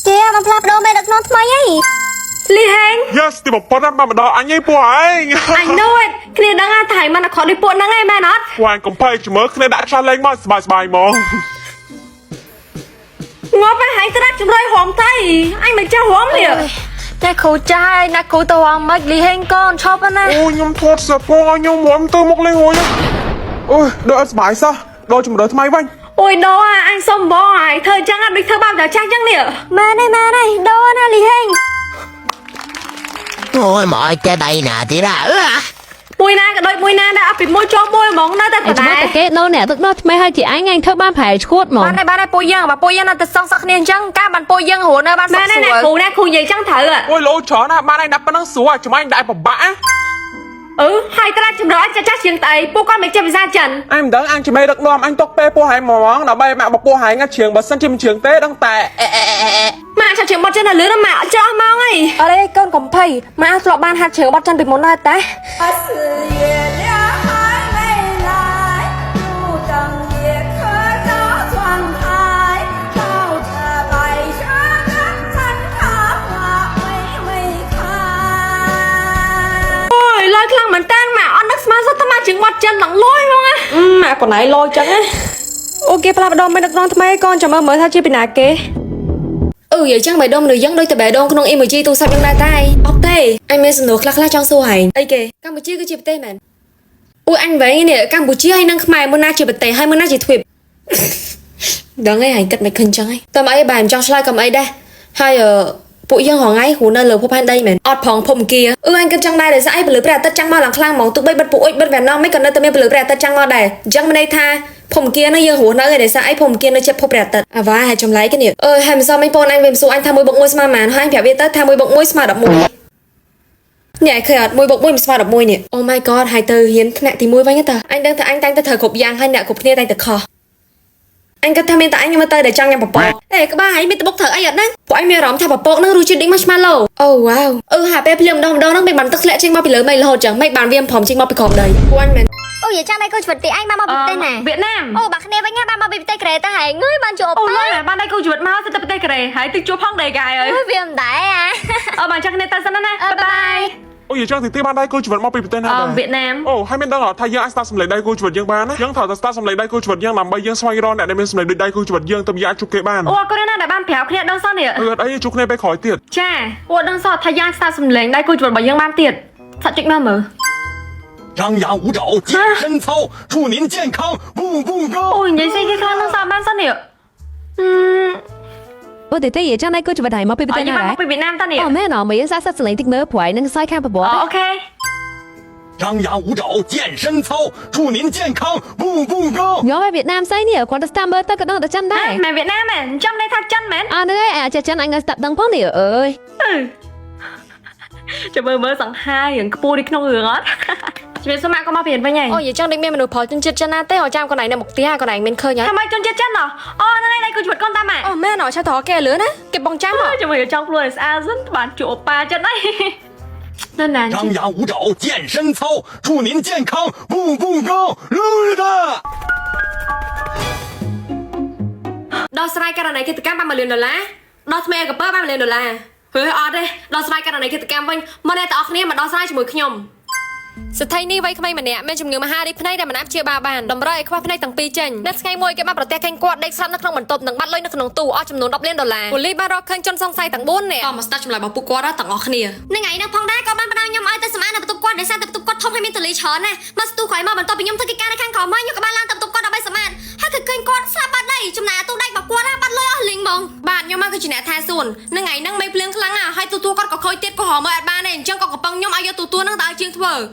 ជាមកផ្លាស់ប្ដូរមេដឹកនាំថ្មីហី លីហេង Yes ទីបំផុតណាស់មកដល់អញឯងពួកឯង I know it គ្នាដឹងថាមិនអាក្រក់ដូចពួកហ្នឹងឯងមែនអត់ ពួកឯងកុំភ័យជំរឿគ្នាដាក់ challenge មកស្បាយស្បាយហ្មង ងាប់ហើយត្រាក់ជំរឿយហមតៃអញមិនចេះហមនេះ អ្នកគ្រូចាយអ្នកគ្រូទៅហងមិនលីហេងកូនឈប់ណា អូខ្ញុំធាត់សពងឲ្យខ្ញុំរំទៅមកលេងរួយអូយដូចអត់ស្បាយសោះដូរជំរឿថ្មីវិញ អូយដោអាអញសុំបងអាយធ្វើចឹងអត់ដូចធ្វើបាបដល់ចាស់ចឹងនេះ មែនទេមែនទេដូរណាលីហេង Ôi mọi cái bay nè tí ra មួយណាក៏ដូចមួយណាដែរអត់ពីមួយចុះមួយហ្មងនៅតែដ អចាំ ដែល តែគេដូរអ្នកទឹកដោះថ្មីហើយជាអញអញធ្វើបានប្រហែលឈួតហ្មង បានហើយបានហើយពួកយើងបើពួកយើងនៅតែសងសឹកគ្នាអញ្ចឹងការបានពួកយើងរស់នៅបានសុ មែ ខស្រួល នទេអ្នកគ្រូអ្នកគ្រូនិយាយចឹងត្រូវ អូយលោច្រើនណាស់បានឯងដាក់ប៉ុណ្ណឹងស្រួលចាំឯងដាក់ពិបាក អឺហើយត្រាក់ជំរឿចាស់ចាស់ជាងតអីពួកគាត់មិនចេះភាសាចិន អញមិនដឹងអញជាមេដឹកនាំអញຕົកពេលពួកឯងហ្មងដើម្បីម៉ាក់បពួកឯងជ្រៀងបើសិនជាមិនជ្រៀងទេដឹងតែ ម៉ាក់ឆាប់ជាងបត់ចិនដល់លឿនណាស់ម៉ាក់ចេះអស់ម៉ោងហើយ អរេកូនកុំភ័យម៉ាក់ធ្លាប់បានហាត់ជ្រើបត់ចិនពីមុនដែរតា 四月亮还没来，路灯也可照窗台，照着白雪的山桃花微微开。 អូយលយខ្លាំងមែនតើម៉ាក់អត់នឹកស្មានសោះថាម៉ាក់ជាងបត់ចិនឡើងលយហ្មងណា ម៉ាក់កូនឯងលយចឹងណាអូគេផ្លាស់ប្ដូរមេដឹកនាំថ្មីកូនចាំមើលមើលថាជាពីណាគេ អឺយាយចឹងបេះដូងមនុស្សយើងដូចតែបេះដូងក្នុង emoji ទូរស័ព្ទយើងដែរតែអត់ទេអញមានសំណួរខ្លះៗចង់សួរហែងអីគេកម្ពុជាគឺជាប្រទេសមែនអូយអញវែងនេះកម្ពុជាហើយនិងខ្មែរមុនណាជាប្រទេសហើយមុនណាជាទ្វីប ដឹងហើយហែងគិតមិនឃើញចឹងហីតែមកអីបែរមិនចង់ឆ្លើយក៏មិនអីដែរហើយអឺពួកយើងរងថ្ងៃរស់នៅលើភពផែនដីមែនអត់ផងភពអង្គាអឺអញគិតចឹងដែរដោយសារអីពលឺព្រះអាទិត្យចាំងមកឡើងខ្លាំងហ្មងទោះបីបិទពួកអុចបិទវ៉ាណងមិនក៏នៅតែមានពលឺព្រះអាទិត្យចាំងមកដែរអញ្ចឹងមានន័យថាភពអង្គានឹងយើងរស់នៅឯដោយសារអីភពអង្គានៅជិតភពព្រះអាទិត្យអាវ៉ាហើយចម្លែកគ្នាអើយហើយមិនសមអីបងអញវាមិនសួរអញថា1បូក1ស្មើប៉ុន្មានហើយអញប្រាប់វាទៅថា1បូក1ស្មើ11នេះឯងឃើញអត់1បូក1មិនស្មើ11នេះ Oh my god ហើយទៅរៀនថ្នាក់ទី1វិញទៅអញដឹងថាអញតែងតែត្រូវគ្រប់យ៉ាងហើយអ្នកគ្រប់គ្នាតែងតែខុស អញគិតថាមានតែអញមើលទៅដែលចង់ញ៉ាំពពកអេក្បាលហើយមានតបុកត្រូវអីអត់ហ្នឹងពួកអញមានអារម្មណ៍ថាពពកហ្នឹងរសជាតិដូច marshmallow អូវ៉ាវអឺហាពេលភ្លាមម្ដងម្ដងហ្នឹងមិនបានទឹកធ្លាក់ចេញមកពីលើមេឃរហូតចឹងមិនបានវាមិនព្រមចេញមកពីក្រោមដីពួកអញមិន អូយចាំដៃគូជីវិតទីឯងបានមកពីប្រទេសណា វៀតណាម អូបាក់គ្នាវិញណាបានមកពីប្រទេសកូរ៉េទៅហែងងើយបានជួប អូលយបានដៃគូជីវិតមកទៅប្រទេសកូរ៉េហើយទៅជួបផងដែរកាយអើយ អូយវាមិនដែរអា អឺមកចឹងគ្នាទៅសិនណាបាយបាយ អូយចឹងទីទីបានដៃគូជីវិតមកពីប្រទេសណា អឺ ដែរ វៀតណាម អូហើយមានដឹងអត់ថាយើងអាចស្ដាប់សម្លេងដៃគូជីវិតយើងបានណាយើងត្រូវតែស្ដាប់សម្លេងដៃគូជីវិតយើងដើម្បីយើងស្វែងរកអ្នកដែលមានសម្លេងដូចដៃគូជីវិតយើងទៅយើងអាចជួបគេបាន អូអរគុណណាស់ដែលបានប្រាប់គ្នាដឹងសោះនេះ អឺអត់អីជួបគ្នាពេលក្រោយទៀត ចាអូដឹងសោះថាយ៉ាងស្ដាប់សំឡេងដៃគូជីវិតរបស់យើងបានទៀតសាក់ចុចមើលមើល 张牙舞爪健身操，祝您健康步步高。 អូយនិយាយស្អីគេខ្លះនឹងសោះបានសោះនេះអឺ អូទេទេយាយចឹងដៃគូជីវិតហើយមកពីប្រ អ ទេសណាដែរ យើងបានមកពីវៀតណាមតើនេះ អូមែនអមកយើងសាកសិតសលេងតិចមើលព្រោះឯងនឹងសើខាងប្រវត្តិ អូអូខេ 张牙舞爪健身操，祝您健康步步高。 ញ៉ាំឲ្យវៀតណាមស្អីនេះគាត់ទៅស្ដាប់មើលទៅក៏ដឹងតែចាំដែរ មែនវៀតណាមមែនចាំន័យថាចិនមែន អើហ្នឹងហើយអាចចិនអញនៅស្ដាប់ដឹងផងនេះអើយ ចាំមើលមើលសង្ហារឿងខ្ពស់នេះក្នុងរឿងអត់ជំរាបសួរម៉ាក់ក៏មកពីវិញហើយ អូយាយចឹងដូចមានមនុស្សប្រុសជនជាតិចិនណាទេអចាំកូនឯងនៅមុខផ្ទះកូនឯងមានឃើញហ៎ ថាម៉េចជនជាតិចិនហ៎អូហ្នឹងហើយដៃគូជីវិតកូនតាម៉ាក់ អូមែនអឆាតរគេលឿនណាគេបងចាំហ៎ ចាំមើលចង់ខ្លួនឲ្យស្អាតសិនបានជួបអូប៉ាចិនអីនៅណា 张牙舞爪健身操，祝您健康步步高。撸的。 ដោះស្រាយករណីឃាតកម្មបាន1លានដុល្លារដោះស្មេឲ្យកពើបាន1លានដុល្លារហើយអត់ទេដោះស្រាយករណីឃាតកម្មវិញមកអ្នកទាំងអស់គ្នាមកដោះស្រាយជាមួយខ្ញុំស្ថិនីវ័យក្មេងម្នាក់មានជំងឺមហារីកភ្នែកដែលមិនអាចព្យាបាលបានតម្រូវឲ្យខ្វះភ្នែកទាំងពីរចេញនៅថ្ងៃមួយគេបានប្រទះឃើញគាត់ដេកស្លាប់នៅក្នុងបន្ទប់និងបាត់លុយនៅក្នុងទូអស់ចំនួន10លានដុល្លារប៉ូលីសបានរកឃើញជនសង្ស័យទាំង4នាក់ក៏មកស្ដាប់ចម្លើយរបស់ពួកគាត់ទាំងអស់គ្នា នឹងថ្ងៃហ្នឹងផងដែរក៏បានផ្ដល់ខ្ញុំឲ្យទៅសម្អាតនៅបន្ទប់គាត់ដោយសារតែបន្ទប់គាត់ធំហើយមានទលីច្រើនណាស់មកស្ទូក្រោយមកបន្ទាប់ពីខ្ញុំធ្វើកិច្ចការនៅខាងក្រោមមកខ្ញុំក៏បានឡើងទៅបន្ទប់គាត់ដើម្បីសម្អាតហើយគឺឃើញគាត់ស្លាប់បាត់ដីចំណែកអាទូដែករបស់គាត់ណាបាត់លុយអស់លីងហ្មង បាទខ្ញុំមកគឺជាអ្នកថែសួននៅថ្ងៃហ្នឹងមេភ្លៀងខ្លាំងណាស់ហើយទូទួលគាត់ក៏ខូចទៀតក៏រកមើលអត់បានដែរអញ្ចឹងក៏កំប៉ុងខ្ញុំឲ្យយកទូទួលហ្នឹងទៅឲ្យជាងធ្វ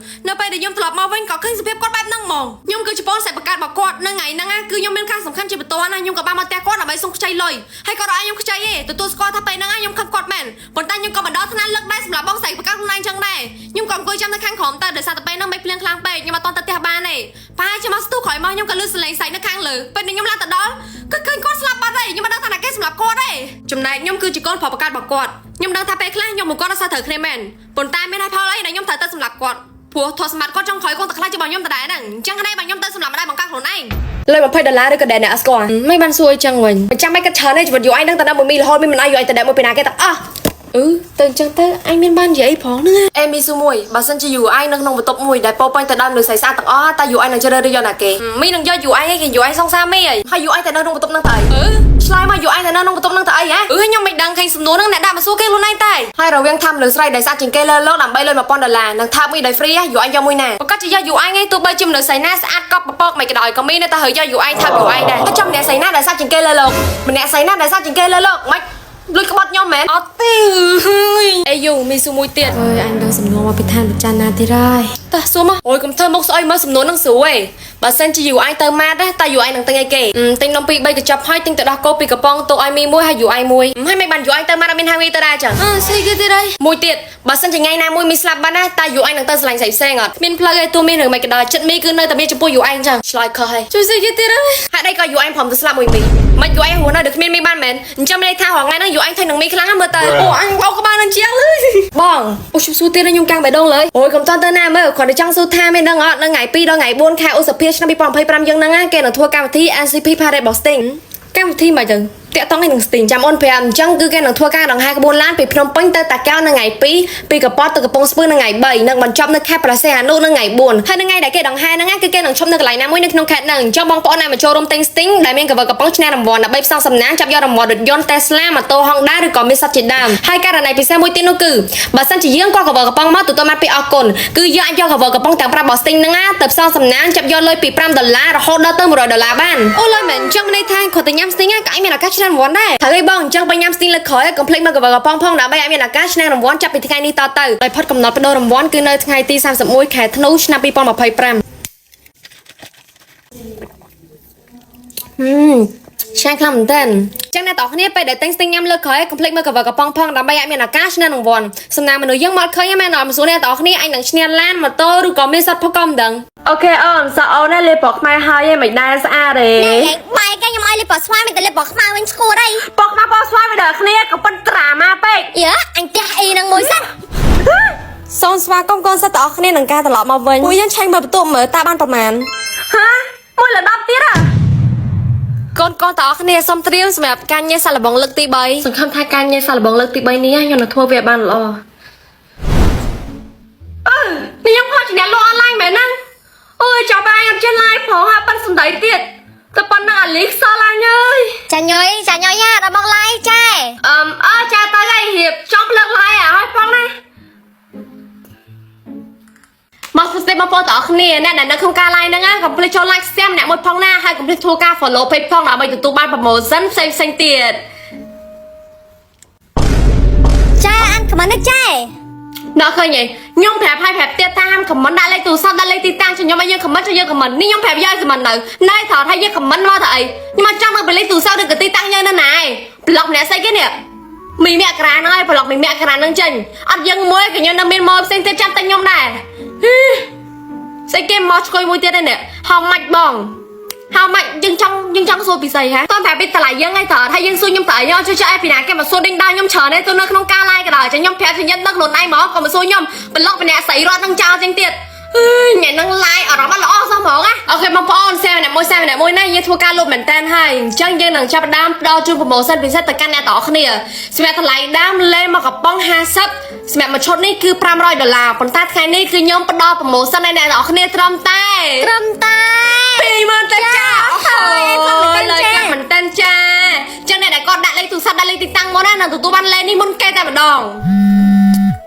ើនៅពេលដែលខ្ញុំត្រឡប់មកវិញក៏ឃើញសភាពគាត់បែបហ្នឹងហ្មងខ្ញុំគឺជាបងស្រីបង្កើតរបស់គាត់នៅថ្ងៃហ្នឹងណាគឺខ្ញុំមានការសំខាន់ជាបន្ទាន់ណាខ្ញុំក៏បានមកផ្ទះគាត់ដើម្បីសុំខ្ចីលុយហើយគាត់ឲ្យខ្ញុំខ្ចីទេទទួលស្គាល់ថាពេលហ្នឹងណាខ្ញុំខឹងគាត់មែនប៉ុន្តែខ្ញុំក៏មិនដល់ថ្នាក់លើកដែរសម្រាប់បងស្រីបង្កើតខ្លួនឯងចឹងដែរខ្ញុំក៏អង្គុយចាំនៅខាងក្រោមទៅដោយសារតែពេលហ្នឹងមេភ្លៀងខ្លាំងពេកខ្ញុំអត់ទាន់ទៅផ្ទះបានទេប្រហែលជាមកស្ទុះក្រោយមកខ្ញុំក៏លឺសលេងសែកនៅខាងលើពេលដែលខ្ញុំឡើងទៅដល់គឺឃើញគាត់ស្លាប់បាត់ហើយខ្ញុំមិនដឹងថាណាគេសម្លាប់គាត់ទេចំណែកខ្ញុំគឺជាកូនប្រុសបង្កើតរបស់គាត់ខ្ញុំដឹងថាពេលខ្លះខ្ញុំមកគាត់អត់សូវត្រូវគ្នាមែនប៉ុន្តែមានហេតុផលអីដែលខ្ញុំត្រូវទៅសម្លាប់គាត់ ព្រោះធម្មតគាត់ចង់ក្រោយកូនតខ្លះជារបស់ខ្ញុំដដែលហ្នឹងអញ្ចឹងហ្នឹងបើខ្ញុំទៅសម្រាប់ម្ដាយបង្កើតខ្លួនឯងលុយ20ដុល្លារឬក៏ដែលអ្នកអត់ស្គាល់មិនបានសួរអីចឹងវិញមិនចាំបាច់គិតច្រើនទេជីវិតយូរឯងនឹងតែដល់មួយមីរហូតមានមិនឲ្យយូរឯងតែដល់មួយពីណាគេទាំងអស់អឺទៅអញ្ចឹងទៅអញមានបាននិយាយផងហ្នឹងអេមីស៊ូមួយបើសិនជាយូឯងនៅក្នុងបន្ទប់មួយដែលពោពេញទៅដោយមនុស្សស្អាតស្អាតទាំងអស់តើយូឯងនឹងជ្រើសរើសយកណាគេមីនឹងយកយូឯងឯងគេយូឯងសង្សារមីឯងហើយយូឯងតែនៅក្នុងបន្ទប់ហ្នឹងទៅអីអឺឆ្លើយមកយូឯងតែនៅក្នុងបន្ទប់ហ្នឹងទៅអីហ៎អឺខ្ញុំមិនដឹងឃើញសំណួរហ្នឹងអ្នកដាក់មកសួរគេខ្លួនឯងតែហើយរវាងថាមនុស្សស្រីដែលស្អាតជាងគេលើលោកដើម្បីលុយ1000ដុល្លារនិងថាមីដោយ free យូឯងយកមួយណាប្រកាសជាយកយូឯងឯងទោះបីជាមនុស្សស្រីណាស្អាតកប់ពពកមិនក៏ដោយក៏មីនៅតែរើយកយូឯងថាយូឯងដែរតែចាំម្នាក់ស្រីណាដែលស្អាតជាងគេលើលោកម្នាក់ស្រីណាដែលស្អាតជាងគេលើលោកមិនលួចក្បត់ខ្ញុំមែនអត់ទេអេយូមីស៊ូមួយទៀតអើយអញដឹងសំណួរមកពីឋានប្រច័នណាទៀតហើយតោះសួរមកអូយកុំធ្វើមុខស្អុយមើលសំណួរនឹងស្រួលឯងបើសិនជាយូឯងទៅម៉ាតណាតើយូឯងនឹងទិញអីគេទិញនំពីរបីកញ្ចប់ហើយទិញទៅដោះគោពីកំប៉ុងទុកឲ្យមីមួយហើយយូឯងមួយហើយមិនបានយូឯងទៅម៉ាតអត់មានហៅមីទៅដែរចឹងអឺស្អីគេទៀតហើយមួយទៀតបើសិនជាថ្ងៃណាមួយមីស្លាប់បាត់ណាតើយូឯងនឹងទៅស្រឡាញ់ស្រីផ្សេងអត់គ្មានផ្លូវឯទូមានរឿងមិនក៏ដោយចិត្តមីគឺនៅតែមានចំពោះយូឯងចឹងឆ្លើយខុសហើយជួយស្អីគេទៀតហើយហេតុអីក៏យូឯងព្រមទៅស្លាប់មួយមីមិនយូឯងរស់នៅដូចគ្មានមីបានមែនអញ្ចឹងមានន័យថារាល់ថ្ងៃហ្នឹងយូឯងធុញនឹងមីខ្លាំងណាស់មើលទៅអូអញបោកក្បាលនឹងជាងបងអូជុំសួរទៀតខ្ញុំកាំងបេះដូងលើអូយកុំតន់ទៅណាមើលគ្រាន់តែចង់សួរថាមានដឹងអត់នៅថ្ងៃ2ដល់ថ្ងៃ4ខែឧសភាឆ្នាំ2025យើងហ្នឹងគេនឹងធ្វើកម្មវិធី NCP Parade Boxing កម្មវិធីមកចឹងតាក់តងឯនឹងស្ទីងចាំអូនប្រាប់អញ្ចឹងគឺគេនឹងធ្វើការដង្ហែក្បួនឡានពីភ្នំពេញទៅតាកែវនៅថ្ងៃ2ពីកពតទៅកំពង់ស្ពឺនៅថ្ងៃ3និងបញ្ចប់នៅខេត្តព្រះសីហនុនៅថ្ងៃ4ហើយនៅថ្ងៃដែលគេដង្ហែហ្នឹងគឺគេនឹងឈប់នៅកន្លែងណាមួយនៅក្នុងខេត្តហ្នឹងអញ្ចឹងបងប្អូនដែលមកចូលរួមទិញស្ទីងដែលមានកវកំប៉ុងឈ្នះរង្វាន់ដើម្បីផ្សងសំណាងចាប់យករង្វាន់រថយន្ត Tesla ម៉ូតូ Honda ឬក៏មានសត្វជាដើមហើយករណីពិសេសមួយទៀតនោះគឺបើសិនជាយើងក៏កវកំប៉ុងមកទទួលបានពីអរគុណគឺយើងអាចយកកវកំប៉ុងទាំង5របស់ស្ទីងហ្នឹងទៅផ្សងសំណាងចាប់យកលុយពី5ដុល្លាររហូតដល់ទៅ100ដុល្លារបានអូលុយមែនអញ្ចឹងមានន័យថាគ្រាន់តែញ៉ាំស្ទីងក៏អាចមានឱកាសឈ្នះរង្វាន់ដែរហើយបងអញ្ចឹងបើញ៉ាំស្ទីងលើកក្រោយកុំភ្លេចមកកវកំប៉ុងផងដើម្បីឲ្យមានឱកាសឈ្នះរង្វាន់ចាប់ពីថ្ងៃនេះតទៅដោយផុតកំណត់ប្ដូររង្វាន់គឺនៅថ្ងៃទី31ខែធ្នូឆ្នាំ2025ហឹមឆ្ងាញ់ខ្លាំងមែនតើចឹងអ្នកទាំងអស់គ្នាពេលដែលទិញស្ទិញញ៉ាំលើកក្រោយកុំភ្លេចមើលកវកំប៉ុងផងដើម្បីឲ្យមានឱកាសឈ្នះរង្វាន់សំណាងមនុស្សយើងមកឃើញមែនអត់មកសួរអ្នកទាំងអស់គ្នាអញនឹងឈ្នះឡានម៉ូតូឬក៏មានសត្វផុសក៏មិនដឹង OK អូនសក់អូនណាលេបពណ៌ខ្មៅហើយឯងមិនដែរស្អាតទេ ណែបែកខ្ញុំឲ្យលេបពណ៌ស្វាយមិនតែលេបពណ៌ខ្មៅវិញឈួតអី ពណ៌ខ្មៅពណ៌ស្វាយវាដល់គ្នាក៏ប៉ុនត្រាម៉ាពេក យើអញផ្ទះអីហ្នឹងមួយសិន សូមស្វាគមន៍កូនសិស្សទាំងអស់គ្នានឹងការត្រឡប់មកវិញពួកយើងឆែកមើលបន្ទប់មើលតើបានប្រមាណ ហាមួយលើ10ទៀតហ៎ កូនកូនទាំងអស់គ្នាសូមត្រៀមសម្រាប់ការញ៉ែសាឡបងលើកទី3សង្ឃឹមថាការញ៉ែសាឡបងលើកទី3នេះខ្ញុំនឹងធ្វើវាបានល្អ អឺនេះខ្ញុំខកជាអ្នកលក់អនឡាញមែនហ្នឹងអូយចាប់ឯងអត់ចេះ live ផងហាប៉ិនសំដីទៀតតែប៉ុណ្ណឹងអាលីខ្សលអញអើយ ចាញុយចាញុយណាដល់បងឡាយចែ អឹមអើចាទៅហើយរៀបចង់ផ្លឹក live អាហើយផងណា មកសួស្តីបងប្អូនទាំងអស់គ្នាអ្នកដែលនៅក្នុងការ live ហ្នឹងណាកុំភ្លេចចូល like share ម្នាក់មួយផងណាហើយកុំភ្លេចធ្វើការ follow page ផងដើម្បីទទួលបាន promotion ផ្សេងផ្សេងៗទៀត ចែអានខមមិនចែ ដល់ឃើញហីខ្ញុំប្រាប់ឲ្យប្រាប់ទៀតថាហាម comment ដាក់លេខទូរស័ព្ទដាក់លេខទីតាំងខ្ញុំឲ្យយើង comment ជួយយើង comment នេះខ្ញុំប្រាប់យើងឲ្យ comment នៅណែថតឲ្យយើង comment មកទៅអីខ្ញុំមកចង់នៅបលេខទូរស័ព្ទឬក៏ទីតាំងយើងនៅណាឯងប្លុកម្នាក់ស្អីគេនេះមីមកក្រាហ្នឹងហើយប្លុកមីមកក្រាហ្នឹងចេញអត់យើងមួយក៏ខ្ញុំនៅមានមកផ្សេងទៀតចាំតែខ្ញុំដែរហ៊ីស្អីគេមកឆ្កួយមួយទៀតឯនេះហៅម៉ាច់បងហៅម៉ាច់យើងចង់យើងចង់សួរពីស្អីហ៎តើប្រាប់ពីតម្លៃយើងឯងតើថាយើងសួរខ្ញុំតើខ្ញុំជួយជួយឲ្យពីណាគេមកសួរដេញដោលខ្ញុំច្រើនឯងទៅនៅក្នុងការ live ក៏ដោយចាំខ្ញុំប្រាប់ខ្ញុំដឹងខ្លួនឯងមកក៏មកសួរខ្ញុំប្លុកម្នាក់ស្អីរត់នឹងចោលចឹងទៀតអើយញ៉ៃនឹង live អារម្មណ៍អត់ល្អសោះហ្មងណា OK បងប្អូនសែម្នាក់មួយសែម្នាក់មួយណាយើងធ្វើការលក់មែនតើហើយអញ្ចឹងយើងនឹងចាប់ផ្ដើមផ្ដល់ជូន promotion ពិសេសទៅកាន់អ្នកទាំងអស់គ្នាសម្រាប់តម្លៃដើមលេមកកំប៉ុង50សម្រាប់មួយឈុតនេះគឺ500ដុល្លារប៉ុន្តែថ្ងៃនេះគឺខ្ញុំផ្ដល់ promotion ឲ្យអ្នកទាំងអស់គ្នាត្រឹមតែ ត្រឹមតែ 20000ទៅចា អូយអរ លើ គុណ ខ្លាំងមែនតើចាចឹងអ្នកដែលគាត់ដាក់លេខទូរស័ព្ទដាក់លេខទីតាំងមកណានឹងទទួលបានលេខនេះមុនគេតែម្ដង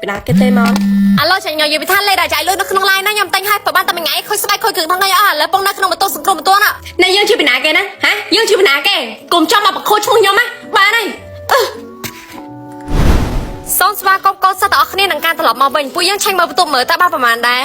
ពីណាគេទេមកអាឡូចាញ់ញយពីថាលេខដែលចាយលុយនៅក្នុង line ណាខ្ញុំតែងឲ្យប្រហែលតែមួយថ្ងៃខូចស្បែកខូចគ្រឿងផងថ្ងៃអស់ឥឡូវពងនៅក្នុងបន្ទប់សង្គ្រោះបន្ទាន់ណែយើងជាពីណាគេណាហ៎យើងជាពីណាគេកុំចង់មកប្រខូចឈ្មោះខ្ញុំណាបានហើយអឺសូមស្វាគមន៍កូនសិស្សទាំងអស់គ្នានឹងការត្រឡប់មកវិញពួកយើងឆែកមើលបន្ទប់មើលតើបានប្រហែលដែរ